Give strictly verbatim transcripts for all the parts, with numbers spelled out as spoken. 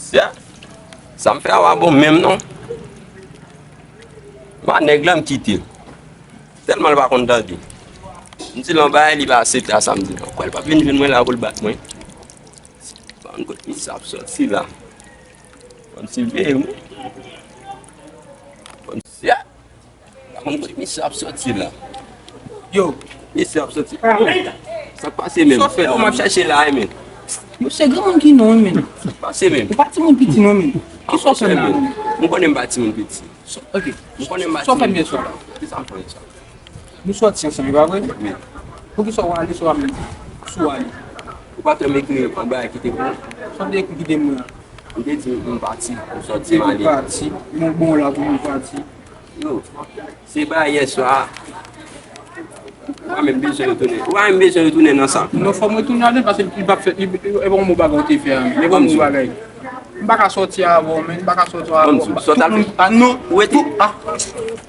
Sè, sa m fè a pa bon menm non. Ba nèg la m kite l. Tèlman l pa konn tande. M di l yon bagay, li pa aksepte a sa m di l. Ou kwè l p ap vin jwenn mwen la pou l bat mwen? Pa konn kot misye ap sòti la. Kòmsi veye wi. Kòmsi a. Pa konn kot misye ap sòti la. Yo. Misye ap sòti. Sa k pase menm? Sa w fè la? M ap chèche la, men. Yo, se granmoun ki non, men. Sa k pase menm? Ou pa timoun piti non, men. Ki sa w fè la, men? M konnen m pa timoun piti. So, ok. M konnen m pa timoun piti. Sa w fè m yè swa la? Ki sa m fè yè swa? Nou sòti ansanm, e pa vre? Wi. Poukisa w ale sou a menm? Sou ale. Ou pa t janm ekri yon bagay kite pou mwen? Sa w te ekri kite mwen an? M te di m pati, m sòti m ale. Ou pati, m bon la pou mwen pati. Yo, se bagay yè swa a. Ou pa menm bezwen retounen. Ou pa menm bezwen retounen nan sa. Non, fò m retounen ladan paske li p ap fè, li, e bon, bon bagay ou te fè a. E bon, bon bagay. M pa ka sòti avè w, men. M pa ka sòti avè w. Bon, sòt al. Ah, non. Ou rete. Ah.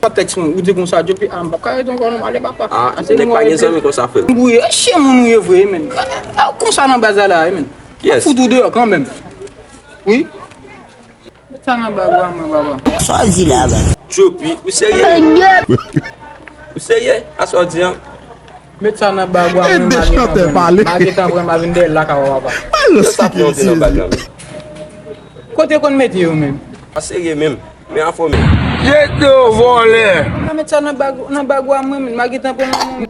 Kontèks mwen, ou di konsa, depi a, m p ap ka rete ankò non, m ale papa. Ah, nèg pa gen zanmi konsa, frè m. Wi, e chyen moun ou ye vre, men. Ah, konsa nan baz la, la, men. Kiyès? Fout ou deyò kanmenm. Wi. Met sa nan bag ou a mwen, papa. Sa w di la, ba? Djopi, ou serye? Ou serye? A sa w di an? Met sa nan bag ou a mwen, m a gentan pran. M a gentan pran, m a vin dèyè l lakay ou, papa. Yo sa pran nan bag la. Kote konn mete yo menm? A serye menm. Men a fò menm. Jete yo vòlè. A met sa nan bag, nan bag ou a mwen, m a gentan pran nan mwen.